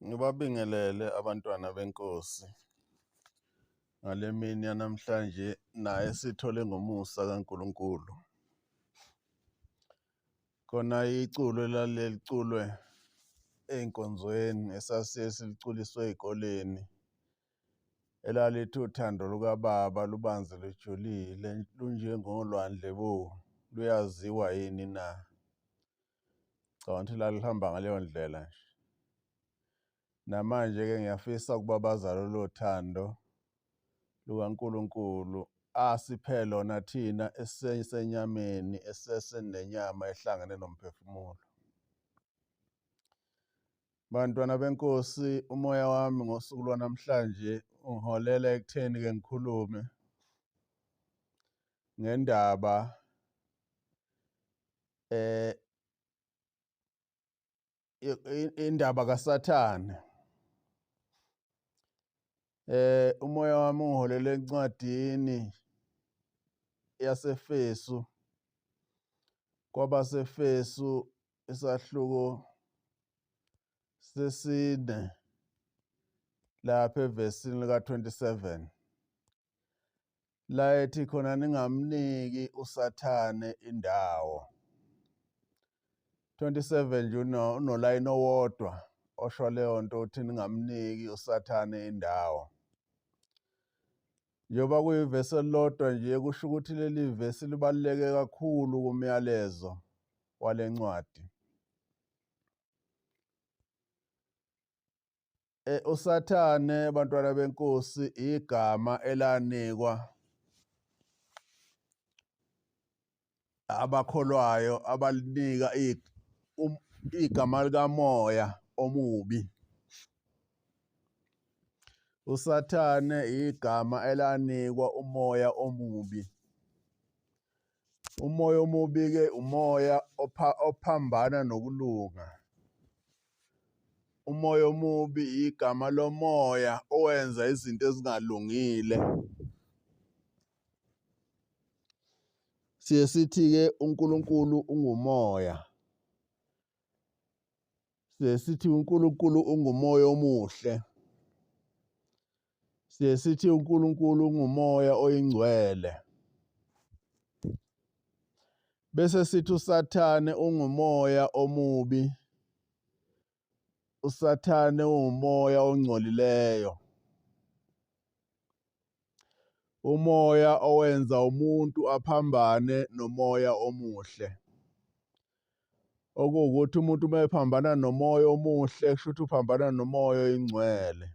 Ngibabingelele abantwana benkosi ngale mini yanamhlanje naye sithole ngomusa kaNkulunkulu. Khona iculo elaleliculwe ey'nkonzweni esasiye siliculiswe ey'koleni elalithi uthando lukababa lubanzi lujulile lunjengolwandle bo luyaziwa yini na? Cabanga ukuthi lalihamba ngaleyo ndlela nje. Namanje-ke ngiyafisa ukubabaza lolo thando lukaNkulunkulu asiphe lona thina esisenyameni esesenenyama ehlangene nomphefumulo. Bantwana benkosi, umoya wami ngosuku lwanamhlanje ungiholela ekutheni-ke ngikhulume ngendaba eh indaba kaSathane. Umoya wami ungiholele encwadini yaseFesu kwabaseFesu isahluko sesine lapha evesini lika-27 la ethi khona ningamniki uSathane indawo. 27 nje unolayini owodwa osho leyo nto uthi ningamniki uSathane indawo. Njengoba kuyivesi elilodwa nje kusho ukuthi leli vesi libaluleke kakhulu kumyalezo wale ncwadi. USathane bantwana benkosi igama elanikwa abakholwayo abalinika igama likamoya omubi. USathane igama elanikwa umoya omubi. Umoya omubi-ke umoya ophambana nokulunga. Umoya omubi igama lomoya owenza izinto ezingalungile. Siye sithi-ke uNkulunkulu ungumoya. Siye sithi uNkulunkulu ungumoya omuhle. Siye sithi uNkulunkulu ungumoya oyingcwele. Bese sithi uSathane ungumoya omubi. USathane ungumoya ongcolileyo. Umoya owenza umuntu aphambane nomoya omuhle. Okuwukuthi umuntu uma ephambana nomoya omuhle kusho ukuthi uphambana nomoya oyingcwele.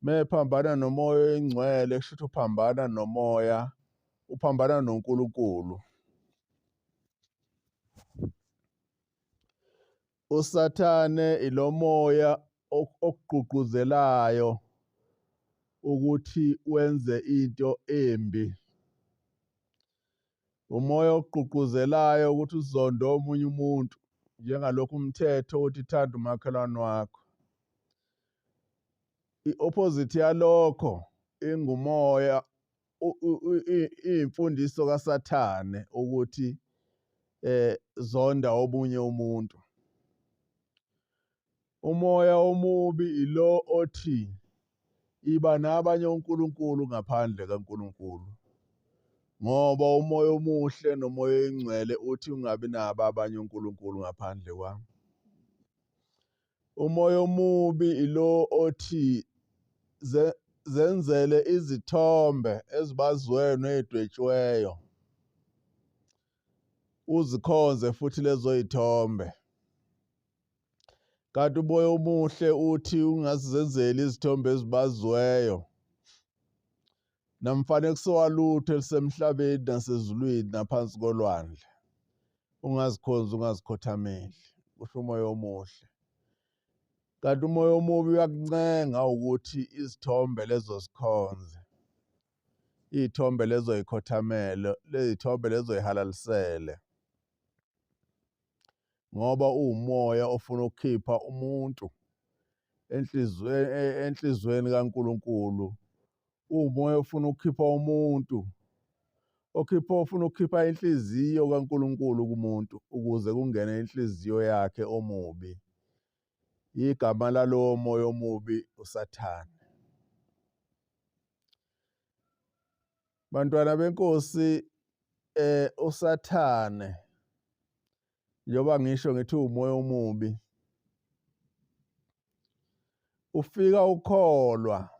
Uma ephambana nomoya oyingcwele kusho ukuthi uphambana nomoya, uphambana noNkulunkulu. USathane ilomoya okugqugquzelayo ukuthi wenze into embi. Umoya okugqugquzelayo ukuthi uzonde omunye umuntu njengalokhu umthetho uthi thanda umakhelwane wakho. I-opposite yalokho ingumoya iyimfundiso kaSathane ukuthi zonda omunye umuntu. Umoya omubi ilo othi iba nabanye onkulunkulu ngaphandle kaNkulunkulu. Ngoba umoya omuhle nomoya oyingcwele uthi ungabi nabo abanye onkulunkulu ngaphandle kwami. Umoya omubi ilo othi zenzele izithombe ezibaziweyo ney'dwetshiweyo uzikhonze futhi lezo y'thombe. Kanti umoya omuhle uthi ungazenzeli izithombe ezibaziweyo namfanekiso walutho elisemhlabeni nasezulwini naphansi kolwandle ungazikhonzi ungazikhothameli kusho umoya omuhle. Kanti umoya omubi uyakuncenga ukuthi izithombe lezo zikhonze, iy'thombe lezo yikhothamele, ley'thombe lezo yihalalisele, ngoba uwumoya ofuna ukukhipha umuntu enhliziyweni kaNkulunkulu. Uwumoya ofuna ukukhipha umuntu, okhipha ofuna ukukhipha inhliziyo kaNkulunkulu kumuntu ukuze kungene inhliziyo yakhe omubi. Igama lalowo moya omubi uSathane. Bantwana benkosi, uSathane njengoba ngisho ngithi umoya omubi, ufika ukholwa,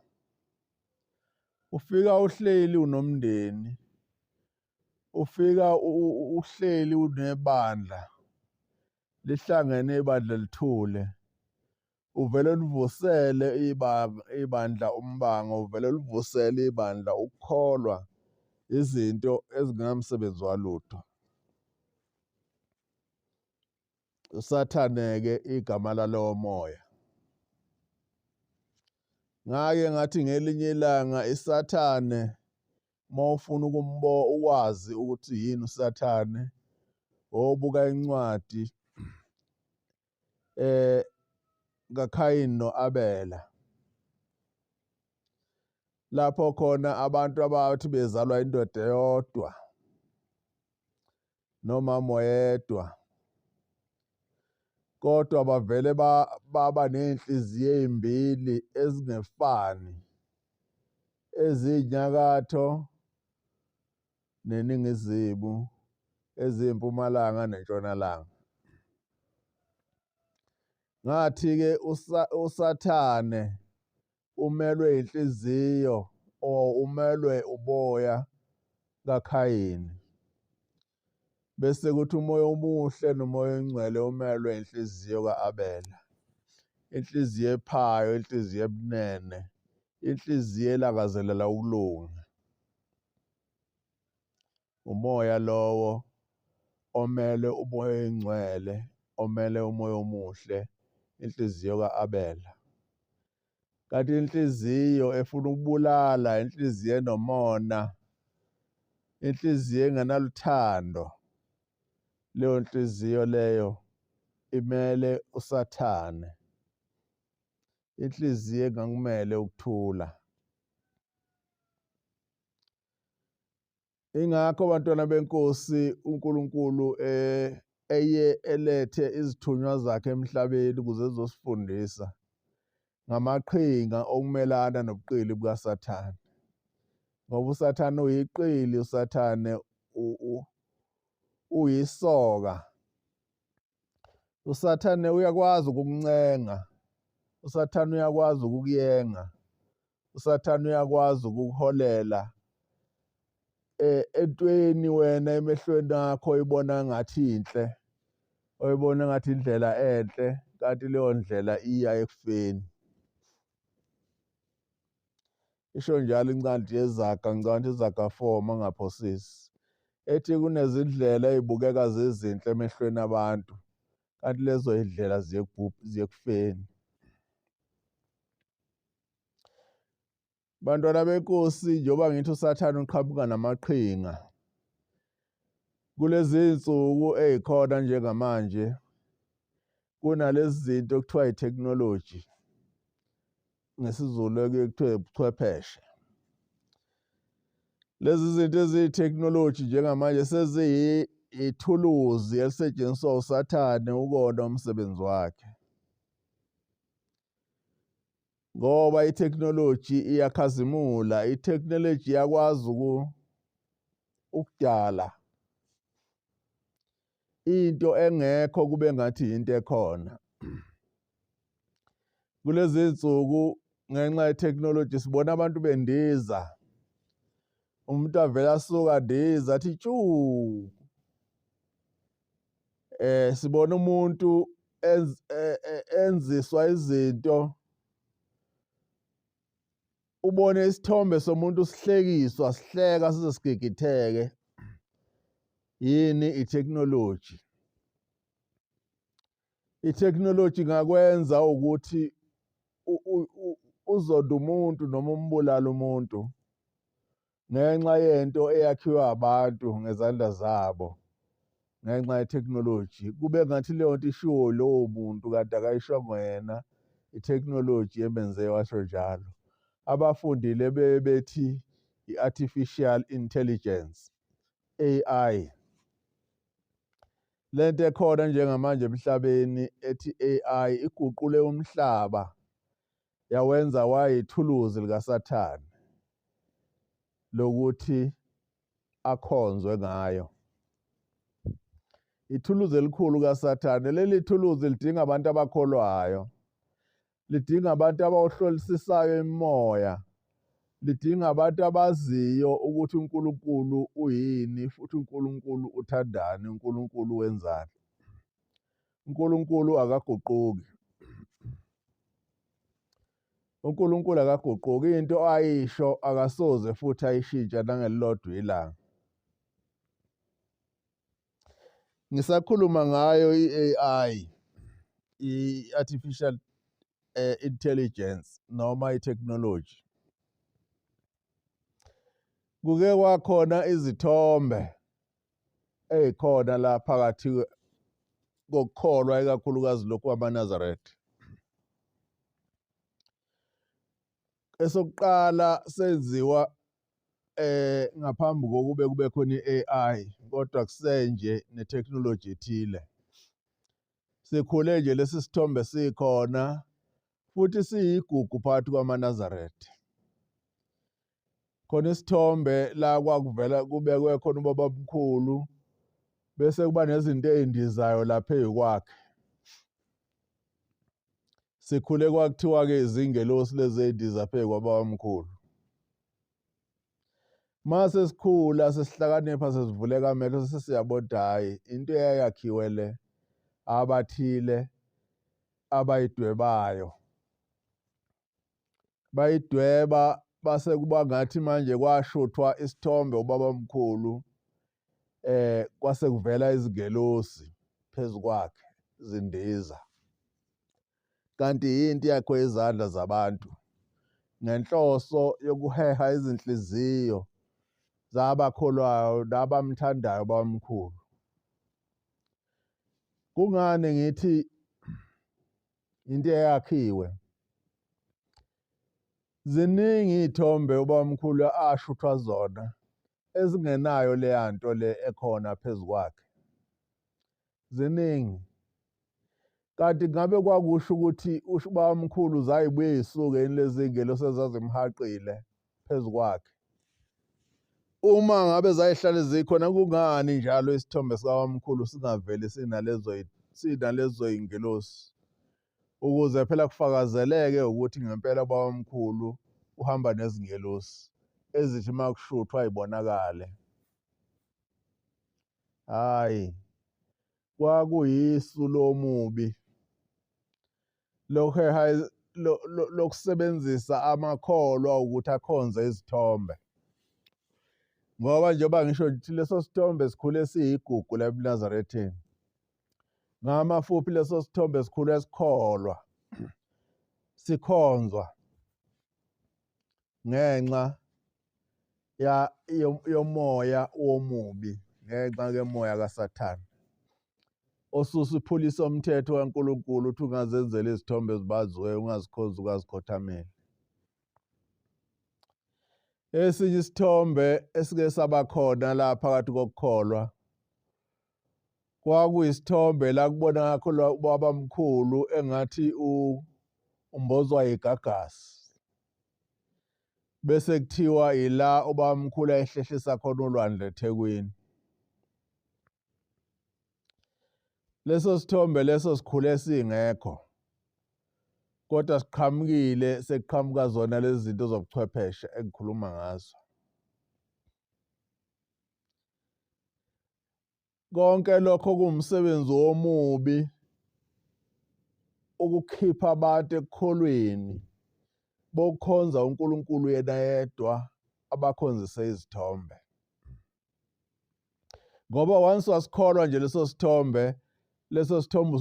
ufika uhleli unomndeni, ufika uhleli unebandla, lihlangene ibandla lithule, uvele livusele ibandla umbango, uvele livusele ibandla ukukholwa izinto ezingenamsebenzi walutho. uSathane-ke igama lalowo moya. Ngake ngathi ngelinye ilanga iSathane uma ufuna ukwazi ukuthi yini uSathane, wobuka incwadi kaKhayini noAbela, lapho khona abantu abathi bezalwa indoda eyodwa nomama oyedwa, kodwa bavele baba ney'nhliziyo ey'mbili ezingefani, eziyinyakatho neningizimu, eziyimpumalanga nentshonalanga. Ngathi-ke uSathane umelwe inhliziyo or umelwe uboya kaKhayini, bese kuthi umoya omuhle nomoya ongcwele umelwe inhliziyo ka-Abela, inhliziyo ephayo, inhliziyo ebunene, inhliziyo elangazelela ukulunga. Umoya lowo omele umoya oyingcwele, omele umoya omuhle, inhliziyo ka-Abela. Kanti inhliziyo efuna ukubulala, inhliziyo enomona, inhliziyo engenaluthando, leyo nhliziyo leyo imele uSathane, inhliziyo engakumele ukuthula. Ingakho bantwana benkosi uNkulunkulu eye elethe izithunywa zakhe emhlabeni ukuze zizosifundisa ngamaqhinga okumelana nobuqili bukaSathane, ngoba uSathane uyiqili, uSathane uyisoka. USathane uyakwazi ukukuncenga, uSathane uyakwazi ukukuyenga, uSathane uyakwazi ukukuholela entweni wena emehlweni akho oyibona ngathi inhle, oyibona ngathi indlela enhle, kanti leyo ndlela iya ekufeni. Isho njalo incwadi yeZaga, ngicabanga ukuthi iZaga 4 uma ngingaphosisi, ethi kunezindlela ey'bukeka zizinhle emehlweni abantu, kanti lezo y'ndlela ziye ekufeni. Bantwana benkosi, njengoba ngithi uSathane uqhamuka namaqhinga kulezi zinsuku ey'khona njengamanje, kunalezi zinto okuthiwa i-technology, ngesiZulu ekuye kuthiwe ubuchwepheshe. Lezi zinto eziyi-technology njengamanje seziyithuluzi elisetshenziswa uSathane ukona umsebenzi wakhe, ngoba i-technology iyakhazimula, i-technology iyakwazi ukudala into engekho kube ngathi into ekhona. Kulezi zinsuku ngenxa ye-technology sibona abantu bendiza, umuntu avele asuka andiza athi tshu. Sibona umuntu enziswa izinto, ubone isithombe somuntu sihlekiswa, sihleka size sigigitheke. Yini i-technology? I-technology ingakwenza ukuthi uzonde umuntu noma umbulale umuntu ngenxa yento eyakhiwe abantu ngezandla zabo, ngenxa ye-technology. Kube ngathi leyo nto ishiwo lowo muntu kanti akayishongo yena, i-technology emenze washo njalo. Abafundile bebethi i-artificial intelligence, AI. Lento ekhona njengamanje emhlabeni ethi AI iguqule umhlaba yawenza wayithuluzi likaSathane lokuthi akhonzwe ngayo. Ithuluzi elikhulu kaSathane leli thuluzi lidinga abantu abakholwayo, lidinga abantu abawuhlolisisayo imimoya, lidinga abantu abaziyo ukuthi uNkulunkulu uyini futhi uNkulunkulu uthandani, uNkulunkulu wenzani. uNkulunkulu akaguquki. uNkulunkulu akaguquki, into ayisho akasoze futhi ayishintsha nangelilodwa ilanga. Ngisakhuluma ngayo i-AI, i-artificial intelligence noma i-technology. Kuke kwakhona izithombe ey'khona la phakathi kokukholwa ikakhulukazi lokhu kwamaNazaretha. Esokuqala senziwa ngaphambi kokube kube khona i-AI kodwa kusenje ne-technology ethile. Sikhule nje lesi sithombe sikhona futhi siyigugu phakathi kwamaNazaretha. Khona isithombe la kwakuvela kubekwe khona ubabamkhulu bese kuba nezinto ey'ndizayo lapha eyikwakhe. Sikhule kwakuthiwa-ke izingelosi lezi ey'ndiza phezu kwababamkhulu. Mase sikhula sesihlakanipha sesivuleka amehlo sesiyabona ukuthi hhayi into eyayakhiwe le abathile abayidwebayo bayidweba base kuba ngathi manje kwashuthwa isithombe ubabamkhulu kwase kuvela izingelosi phezu kwakhe zindiza kanti yinto yakho izandla zabantu ngenhloso yokuheha izinhliziyo zabakholwayo nabamthandayo bamkhulu. Kungani ngithi into eyakhiwe? Ziningi iy'thombe ubamkhulu ashuthwa zona ezingenayo leya nto le ekhona phezu kwakhe. Ziningi. Kanti ngabe kwakusho ukuthi ubamkhulu zayibuye yisuke yini lezi ngelosi ezazimhaqile phezu kwakhe? Uma ngabe zayihlale zikhona kungani njalo isithombe sikabamkhulu singaveli sinalezo sinalezo y'ngelosi? Ukuze phela kufakazeleke ukuthi ngempela ubabamkhulu uhamba nezingelosi ezithi uma kushuthwa ibonakale. Hhayi, kwakuyisu lomubi lokuheha lokusebenzisa amakholwa ukuthi akhonze izithombe. Ngoba njengoba ngisho ngithi leso sithombe sikhule siyigugu la ebuNazaretheni. Ngamafuphi leso sithombe sikhulu esikholwa sikhonzwa ngenxa ya yomoya womubi, ngenxa kemoya kaSathane osusa uphulisa umthetho kaNkulunkulu uthi ungazenzela izithombe ezibaziweyo, ungazikhonzi, ungazikhothameli. Esinye isithombe esike saba khona la phakathi kokukholwa kwakuyisithombe la kubonakala khona ubabamkhulu engathi umbozwa yigagasi, bese kuthiwa ila ubabamkhulu ayehlehlisa khona ulwandle eThekwini. Leso sithombe leso sikhule singekho kodwa siqhamukile sekuqhamuka zona lezi zinto zobuchwepheshe engikhuluma ngazo. Konke lokho kuwumsebenzi womubi ukukhipha abantu ekukholweni bokukhonza uNkulunkulu yena yedwa abakhonzise izithombe. Ngoba once wasikholwa nje leso sithombe, leso sithombe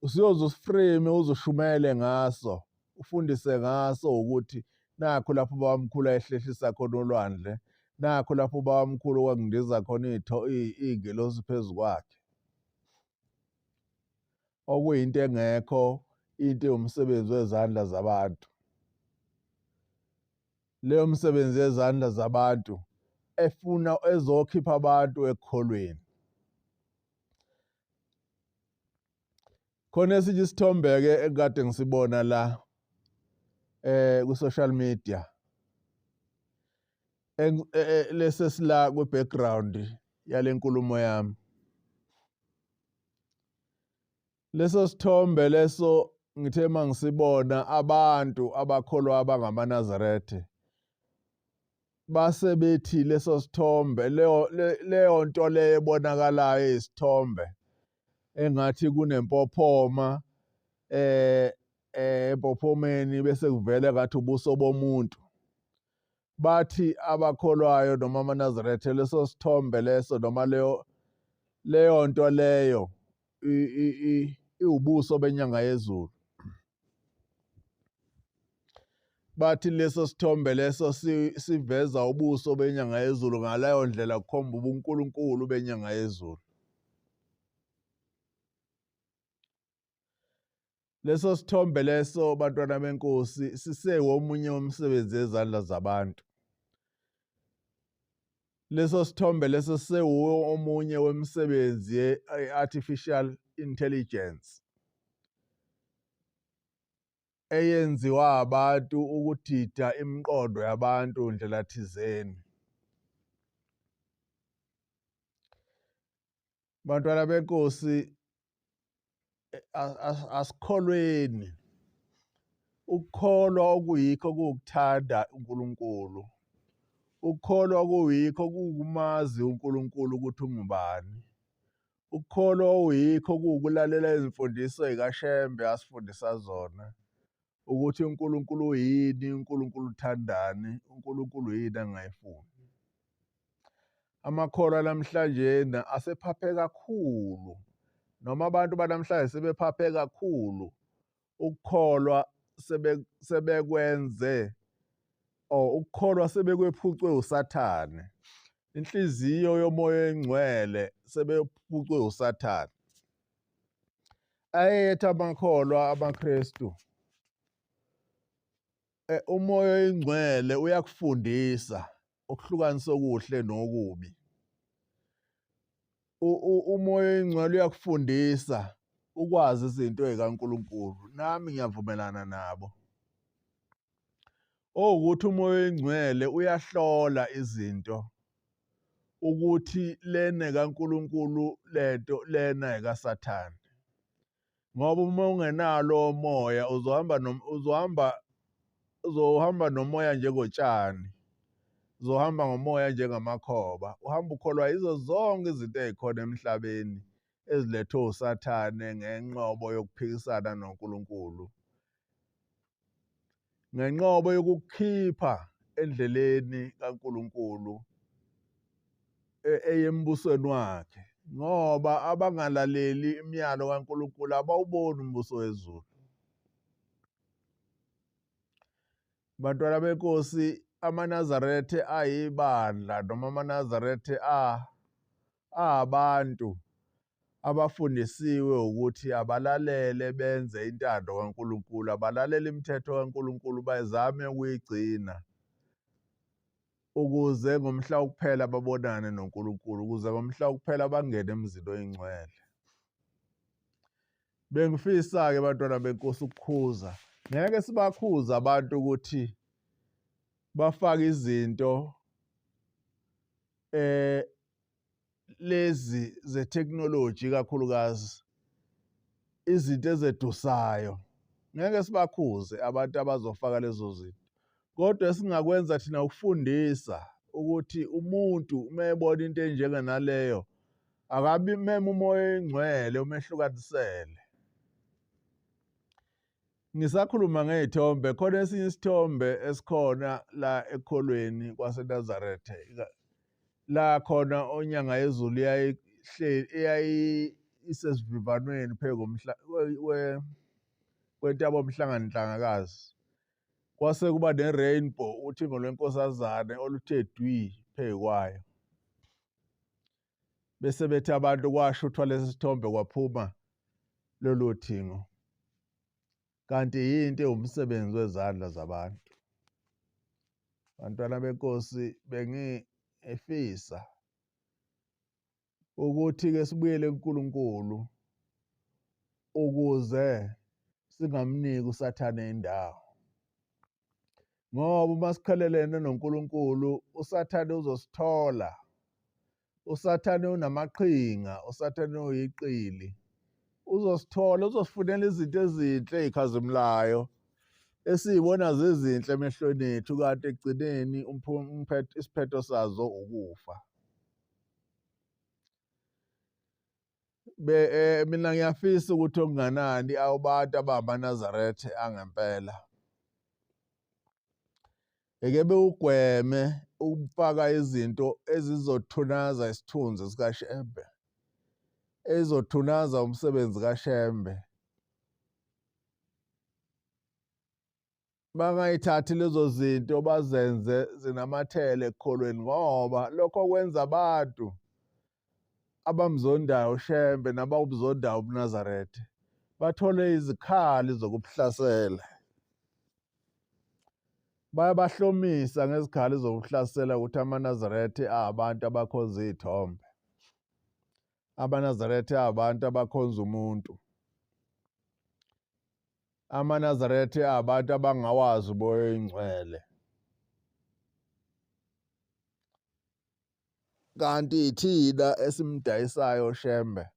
usuyoze usiframe uzushumele ngaso, ufundise ngaso ukuthi nakhu lapho ubabamkhulu ayehlehlisa khona ulwandle, nakhu lapho ubabamkhulu okwakundiza khona iy'ngelosi phezu kwakhe. Okuyinto engekho, into ewumsebenzi wezandla zabantu. Leyo msebenzi yezandla zabantu efuna ezokhipha abantu ekukholweni. Khona esinye isithombe-ke ekade ngisibona la ku-social media lesi esila kwi-background yale nkulumo yami. Leso sithombe leso ngithe mangisibona abantu abakholwa abangamaNazarethe base bethi leso sithombe leyo leyo nto leyo ebonakalayo isithombe engathi kunempophoma empophomeni bese kuvele ngathi ubuso bomuntu. Bathi abakholwayo noma amaNazaretha leso sithombe leso noma leyo leyo nto leyo iwubuso benyanga yezulu. Bathi leso sithombe leso siveza ubuso benyanga yezulu, ngaleyo ndlela kukhomba ubuNkulunkulu benyanga yezulu. Leso sithombe leso bantwana benkosi sisewomunye womsebenzi yezandla zabantu. Leso sithombe leso sewuwo omunye wemisebenzi ye-artificial intelligence eyenziwa abantu ukudida imiqondo yabantu ndlela thizeni. Bantwana benkosi, asikholweni. Ukukholwa okuyikho kuwukuthanda uNkulunkulu. Ukukholwa okuyikho kuwukumazi uNkulunkulu ukuthi ungubani. Ukukholwa okuyikho kuwukulalela izimfundiso zikaShembe asifundisa zona ukuthi uNkulunkulu uyini, uNkulunkulu uthandani, uNkulunkulu yini angayifuni. Amakholwa namhlanje asephaphe kakhulu noma abantu banamhlanje sebephaphe kakhulu ukukholwa sebekwenze or ukukholwa sebekwephucwe uSathane. Inhliziyo yomoya oyingcwele sebephucwe uSathane. Ayethi amakholwa amaKristu umoya oyingcwele uyakufundisa ukuhlukanisa okuhle nokubi. Umoya oyingcwele uyakufundisa ukwazi izinto ezikaNkulunkulu. Nami ngiyavumelana nabo. Owukuthi umoya oyingcwele uyahlola izinto ukuthi lena kaNkulunkulu lento lena ekaSathane. Ngoba uma ungenalo umoya uzohamba uzohamba uzohamba nomoya njengotshani, uzohamba ngomoya njengamakhoba, uhamba ukholwa yizo zonke izinto ey'khona emhlabeni ezilethwe uSathane ngenqobo yokuphikisana noNkulunkulu, ngenqobo yokukukhipha endleleni kaNkulunkulu eyembusweni wakhe, ngoba abangalaleli imiyalo kaNkulunkulu abawuboni umbuso wezulu. Bantwana benkosi, amaNazarethe ayibandla noma amaNazarethe abantu abafundisiwe ukuthi abalalele benze intando kaNkulunkulu, abalalele imithetho kaNkulunkulu bazame ukuyigcina ukuze ngomhla wokuphela babonane noNkulunkulu, ukuze ngomhla wokuphela bangene emzini oyingcwele. Bengifisa-ke bantwana benkosi ukukhuza, ngeke sibakhuze abantu ukuthi bafake izinto lezi zetheknoloji ikakhulukazi izinto ezedusayo. Ngeke sibakhuze abantu abazofaka lezo zinto, kodwa esingakwenza thina ukufundisa ukuthi umuntu uma ebona into enjenganaleyo akabi meme umoya oyingcwele umehlukanisele. Ngisakhuluma ngey'thombe, khona esinye isithombe esikhona la ekholweni kwaseNazaretha la khona oNyanga yezulu eyayisesivivanweni phezu kwentaba uMhlanga Nhlangakazi. Kwase kuba ne-rainbow, uthingo lwenkosazane oluthe dwi phezu kwayo. Bese bethi abantu kwashuthwa lesi sithombe kwaphuma lolu thingo, kanti yinto ewumsebenzi wezandla zabantu. Bantwana benkosi, bengifisa ukuthi ke sibuyele kuNkulunkulu. Ukuze singamniki uSathane indawo. Ngoba uma siqhelelene noNkulunkulu, uSathane uzosithola. USathane unamaqhinga, uSathane uyiqili. Uzosithola, uzosifunela izinto ezinhle ey'khazimulayo esiy'bona zizinhle emehlweni ethu, kanti ekugcineni isiphetho sazo ukufa. Mina ngiyafisa ukuthi okunganani abantu abangamaNazaretha angempela eke bewugweme ukufaka izinto ezizothunaza isithunzi sikaShembe, ezizothunaza umsebenzi kaShembe. Bangayithathi lezo zinto bazenze zinamathele ekukholweni, ngoba lokho kwenza abantu abamzondayo uShembe nabawubuzondayo ubuNazaretha bathole izikhali zokubuhlasela. Bayabahlomisa ngezikhali zokuhlasela ukuthi amaNazaretha abantu abakhonza iy'thombe, amaNazaretha abantu abakhonza umuntu, amaNazaretha abantu abangawazi umoya oyingcwele. Kanti ithina esimdayisayo Shembe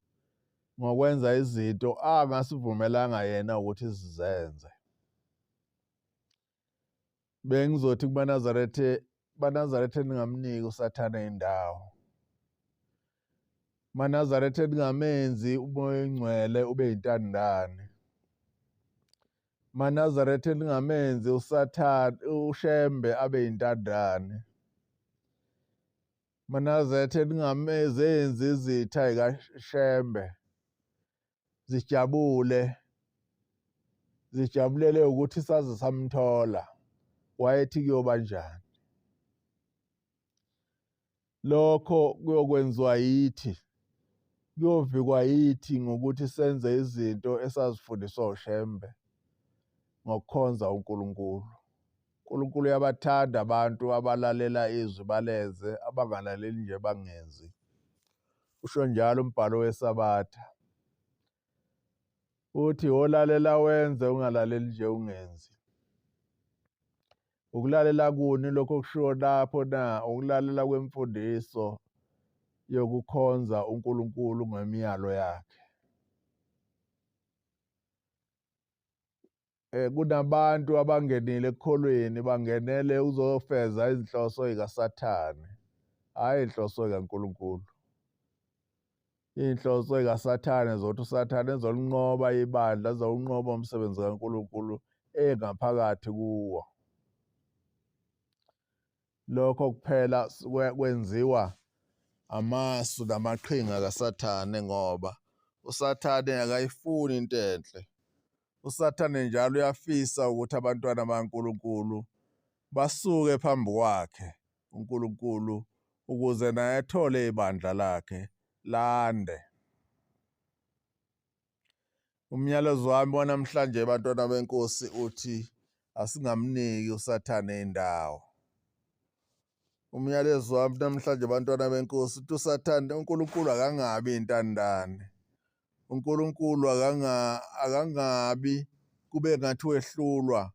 ngokwenza izinto angasivumelanga yena ukuthi sizenze. Bengizothi kubaNazaretha, baNazaretha ningamniki uSathane indawo. MaNazaretha ningamenzi umoya oyingcwele ube yintandane. MaNazaretha ningamenzi uSathane uShembe abe yintandane. MaNazaretha ningamenzi izitha zikaShembe zijabule, zijabulele ukuthi saze samthola, wayethi kuyoba njani. Lokho kuyokwenziwa yithi, kuyovikwa yithi ngokuthi senze izinto esazifundiswa uShembe ngokukhonza uNkulunkulu. uNkulunkulu uyabathanda abantu abalalela izwi balenze, abangalaleli nje bangenzi. Usho njalo umbhalo weSabatha. Uthi wolalela wenze, ungalaleli nje ungenzi. Ukulalela kuni lokho okushiwo lapho na? Ukulalela kwemfundiso yokukhonza uNkulunkulu ngemiyalo yakhe. Kunabantu abangenile ekukholweni, bangenele uzofeza izinhloso zikaSathane, hhayi inhloso kaNkulunkulu. Iy'nhloso zikaSathane zokuthi uSathane ezolinqoba ibandla, ezowunqoba umsebenzi kaNkulunkulu engaphakathi kuwo. Lokho kuphela kwenziwa amasu namaqhinga kaSathane, ngoba uSathane akayifuni into enhle. USathane njalo uyafisa ukuthi abantwana bakaNkulunkulu basuke phambi kwakhe uNkulunkulu ukuze naye athole ibandla lakhe lande. Umyalezo wami wanamhlanje bantwana benkosi uthi asingamniki uSathane indawo. Umyalezo wami namhlanje bantwana benkosi uthi uSathane, uNkulunkulu akangabi intandane. uNkulunkulu akangabi kube ngathi wehlulwa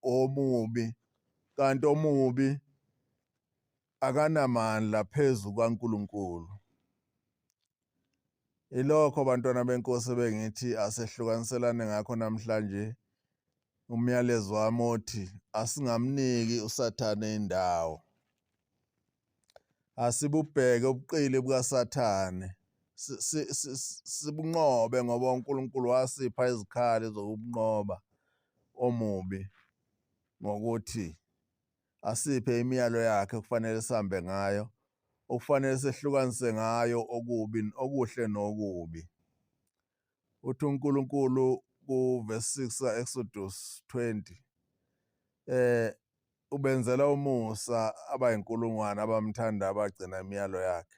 omubi, kanti omubi akanamandla phezu kukaNkulunkulu. Ilokho bantwana benkosi bengithi asehlukaniselane ngakho namhlanje. Umyalezo wami othi asingamniki uSathane indawo. Asibubheke ubuqili bukaSathane, sibunqobe, ngoba uNkulunkulu wasipha izikhali zokubunqoba omubi ngokuthi asiphe imiyalo yakhe okufanele sihambe ngayo, okufanele sehlukanise ngayo okubi, okuhle nokubi. Uthi uNkulunkulu ku-verse 6 ka-Exodus 20, ubenzela umusa abayinkulungwane abamthanda abagcina imiyalo yakhe.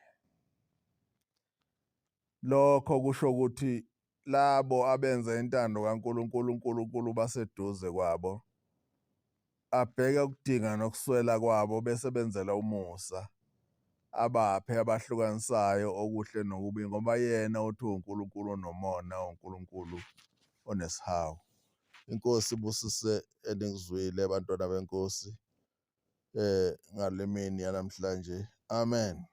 Lokho kusho ukuthi labo abenza intando kaNkulunkulu, uNkulunkulu baseduze kwabo, abheke ukudinga nokuswela kwabo bese benzela umusa. Abaphe abahlukanisayo okuhle nokubi ngoba yena uthi uNkulunkulu onomona, uNkulunkulu onesihawu. Inkosi ibusise enikuzwile bantwana benkosi ngalemini yanamhlanje. Amen.